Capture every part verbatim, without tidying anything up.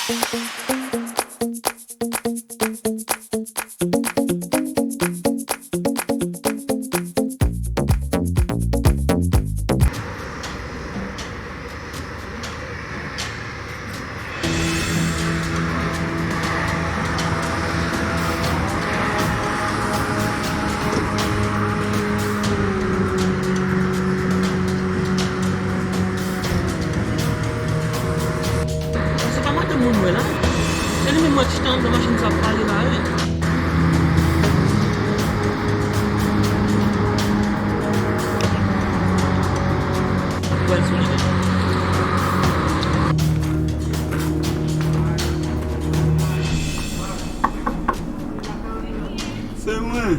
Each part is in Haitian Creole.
Se pa madanm mwen m wè la. Se li menm mwen chita anndan machin sa ap pale la, wi. Pral sou li. Se mwen.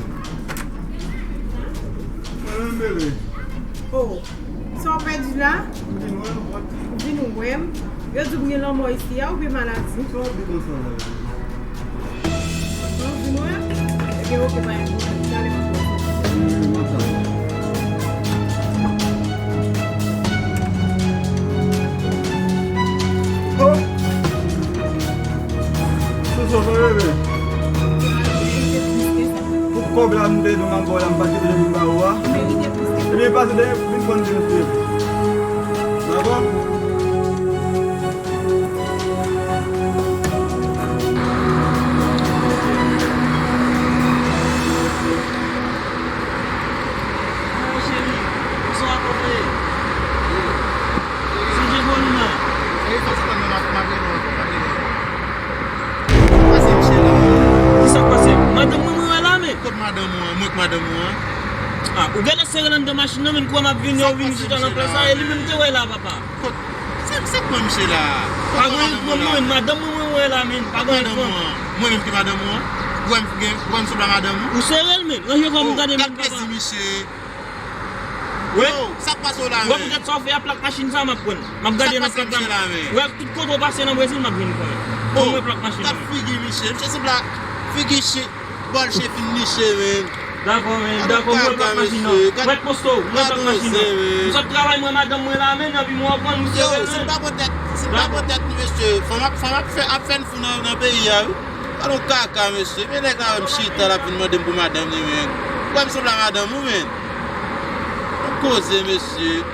Mwen menm, bebe. Oh, sa w pèdi la? M vin wè w. Ou vin wè m? Yo di w gen lanmò isi a oubyen maladi? Sa w ap di konsa la? Ou vin wè m? Ebyen, oke, pa gen pwoblèm. Talè m ap wè w. Wi, wi, mwen sa. Oh! Soso, sa rele? Pou kòb la m te di w m ap ba w la, m pa t gen dènye ba ou a. Ebyen, pase dèyè, vin pran dènye. Dakò? Cheri, ou son akòm ye. Sonje Paulina. Sa ki fè se tann nan map, map rele w ankò, map rele w ankò. Pase Michel la. Kisa k pase? Madanm mwen mwen wè la, men. Kot madanm ou an? Mwen k madanm ou an? Ah, ou genlè sere l anndan machin nan, men kou m ap vini, ou vin chita nan plas la, e li menm te wè la, papa. Kot? Se, se k pran misye la? Pa gen pwoblèm, men madanm mwen mwen wè la, men. Pa gen pwoblèm. Mwen menm ki madanm ou an? Ou wè m gen, ou wè m sanble a madanm ou? Ou sere l, men. Nan je kòm m gade, men, papa. Gad plezi misye. Wi. Yo, sa k pase w la, men? Wè poutèt sa w fè a, plak machin sa m ap pran. M ap gade nan plak la. Wè tout kote w pase nan Brezil, m ap vin pran. Ban mwen plak machin nan. Gad figi misye. Misye sanble a figi chen, bòl chen fin niche, men. Dakò, men. Dakò, m wè plak machin nan. Mèt poste w, m wè plak machin nan. M sot travay, m wè madanm mwen la, men, epi m wè w pran, m sere l, men. Yo, si m pa pran tèt, si m pa pran tèt, mesye, fanm ap, fanm ap fè, ap fè n fou nan, nan peyi a, wi. Gad yon kaka, mesye. Men nèg la wè m chita, l ap vin mande m pou madanm li, men. Ou wè m sanble a madanm ou, men. Koze, mesye.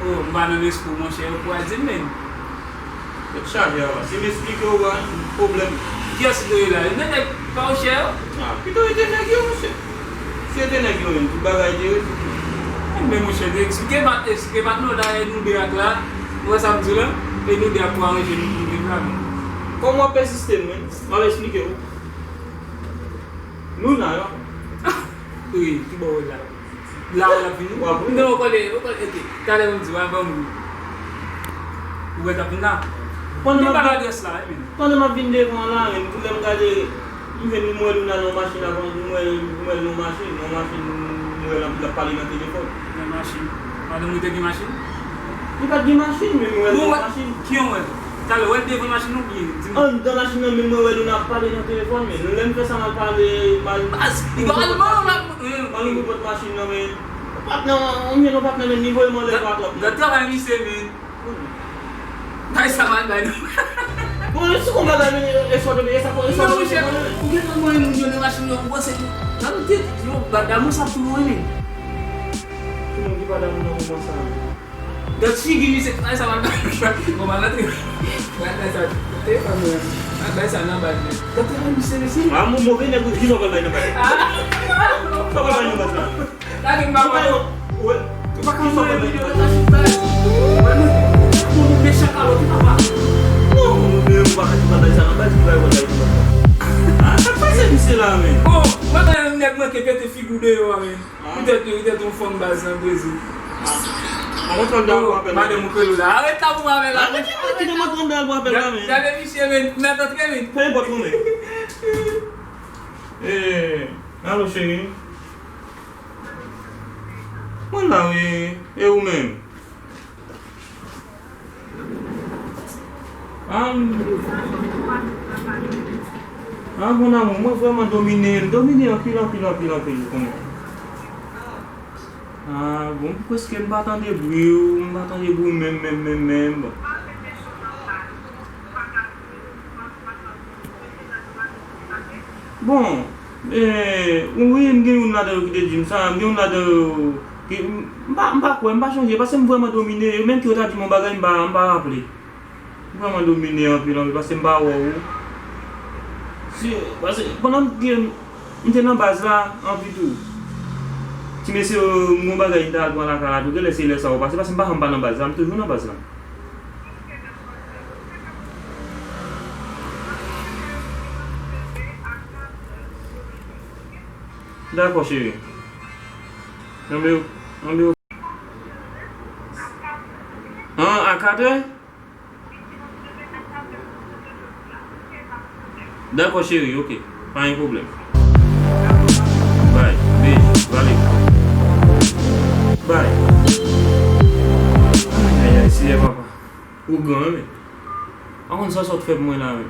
Oh, m pa nan lespri w, monchè, yo kouraje m, men. Tèt chaje a, si m esplike w, pa gen pwoblèm. Kiyès ki te ye la? Yo, nèg pa w chè yo? Ah, pito yo te nèg yo, mesye. Si yo te nèg yo menm, tout bagay te rezoud. Men, monchè, te eksplike, pa t eksplike, pa t non, dayè nou de ak la, ou wè sa m di w la? E nou de ak pou aranje nou pou nou viv la, men. Kòm w ap pèsiste, men, m ap esplike w. Luna, yo. Wi, ki bò w la? La w ap vini? W ap vini. Non, ou konnen, ou konnen, ok. Talè m di w, avan m vini. Ou wè t ap vin la? Pandan m ap vin, adrès la, wi, men. Pandan m ap vin devan an la, men, pou lè m gade, m jwenn, m wè Luna nan yon machin avan, m wè, m wè l nan yon machin, nan yon machin, m wè l ap, l ap pale nan telefòn. Nan machin. Madanm ou te gen machin? Li pa t gen machin, men m wè l gen machin. Ki yon wè? Talè, wè l devan machin nan oubyen? Di m. Anndan machin nan, men mwen wè Luna ap pale nan telefòn, men lè m fè sa, m al pale, m al, baz, li pa al ban w la. M al ouvri pòt machin nan, men patnè, m jwenn yon patnè, men li voye m anlè pa twòp. Gad travay misye, men. Bay sa mal bay non. Bon, e si konn bagay, men, e sa w te, e sa, e sa w te, non, monchè, ou gentan voye moun yo nan machin yo, ou panse, nan nou te, yo, ba, damou sa tou lwen, men. Ki moun ki pa damou nan moman sa, men? Gad figi misye, ay sa mal bay. Bon, mal antre. Mal bay sa. Telefòn mwen. Mal bay sa nan baz mwen. Gad telefòn misye, mesye. Ah, move nèg ou, ki sa w pral bay nan baz? Ah. Sa w pral bay nan baz la? Lage m ba w. Ou pa ka mwen videyo nan machin baz. Mwen nou, nou mechan kalòt, papa. Non, move, ou pa ka di bagay sa nan baz, ki bagay ou pral bay nan baz la? Ah, sa k pase misye la, men? Oh, mwen Nèg manke pete figi w deyò a, men. Poutèt, poutèt yon fanm baz nan Brezil. Mwen pran dal pou apèl la. Madanm ou kreye w la. Arèt la pou apèl la. Kite mwen pran dal pou apèl la, men. Gade misye, men. Mèt antre, men. Fè yon pòt pou mwen. Eh, alo, cheri. Mwen la, wi. E ou menm? Ah, ah, mon amour, mwen vrèman domine, m domine anpil, anpil, anpil, anpil, ou konnen. Ah, bon, prèske m pa tande bri w, m pa tande bri w menm, menm, menm, menm, bon. Bon, eh, wi, m gen youn ladan yo ki te di m sa, m gen youn ladan yo ki, m pa, m pa kwè, m pa chonje, paske m vrèman domine, yo menm ki yo ta di m yon bagay, m pa, m pa raple. M vrèman domine anpil, anpil, paske m pa wè w. Si, paske pandan m gen, m te nan baz la, anpil tou. Ti mesye yo, m gon bagay m ta al pran lakay la tou, genlè se lè sa yo pase, paske m pa janm pa nan baz la, m toujou nan baz la. Dakò, cheri. Anben, anben. An, a katrè? Dakò, cheri, ok. Pa gen pwoblèm. Bay, bèj, vale. Bay. Ay, ay, ay, Seyè papa. Ou gran, wi, men. Pa konn sa sa w t fè pou mwen la, men.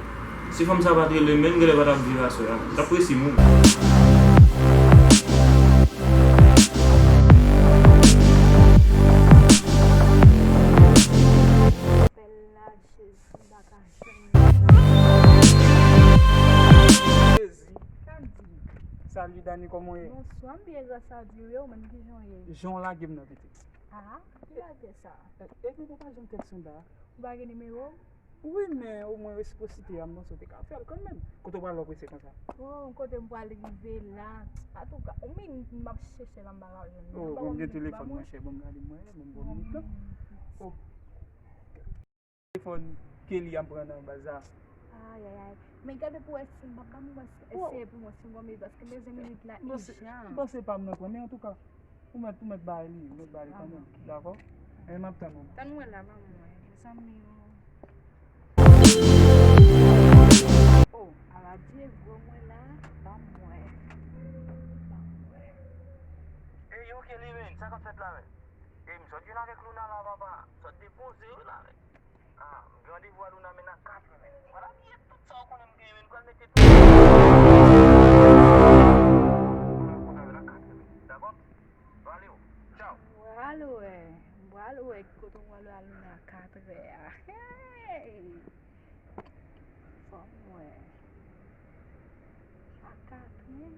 Si fanm sa pa t rele m, men, m genlè pa t ap viv aswè a, men. M t ap resi mouri. Jezi. Sa di. Salut Dani, kòman w ye? Bonswa, m byen gras a Dye, wi, ou menm kijan w ye? Jan w lage m nan pete. Ah, ki lage sa? E, e, epi ou pa janm tèks mwen ba? Ou pa gen nimewo m? Wi, men omwen resipwosite a, m panse w te ka fè l kanmenm. Kote w pral lè w prese konsa? Oh, kote m pral rive la? Antouka, yon minit m ap chèche la, m pa ka jwenn li. Oh, bon, m gen telefòn, monchè, ban m gade mwen, ban m bon minit la. Oh. Telefòn Kelly a m pran nan baz la. Ay, ay, ay. Men gade pou wè si m pa, pa m wè si eseye pou mwen si m gon minit, paske m bezwen minit la ijan. M panse pa m nan pran, men antouka, ou mèt, ou mèt bay li, ou mèt bay li kanmenm, dakò? Men m ap tann ou. Tann mwen la, ban m wè. Mezanmi, oh. Oh, ala Diego mwen la, ban m wè. Ban m wè. Ey, yo, Kelly, men, sa k ap fèt la, men? Ey, m sot jwenn avèk Luna la, papa. M sot depoze wi la, men. Ah, m gen randevou a Luna, men nan kat, men. Vwala, bliye tout sa w konnen m genyen, men. M pral mete tout. Dakò? Valeo. Tchaw. M pral wè. M pral wè ki kote m pral wè a Luna a katrè a. Hey! Fò m wè. A katrè?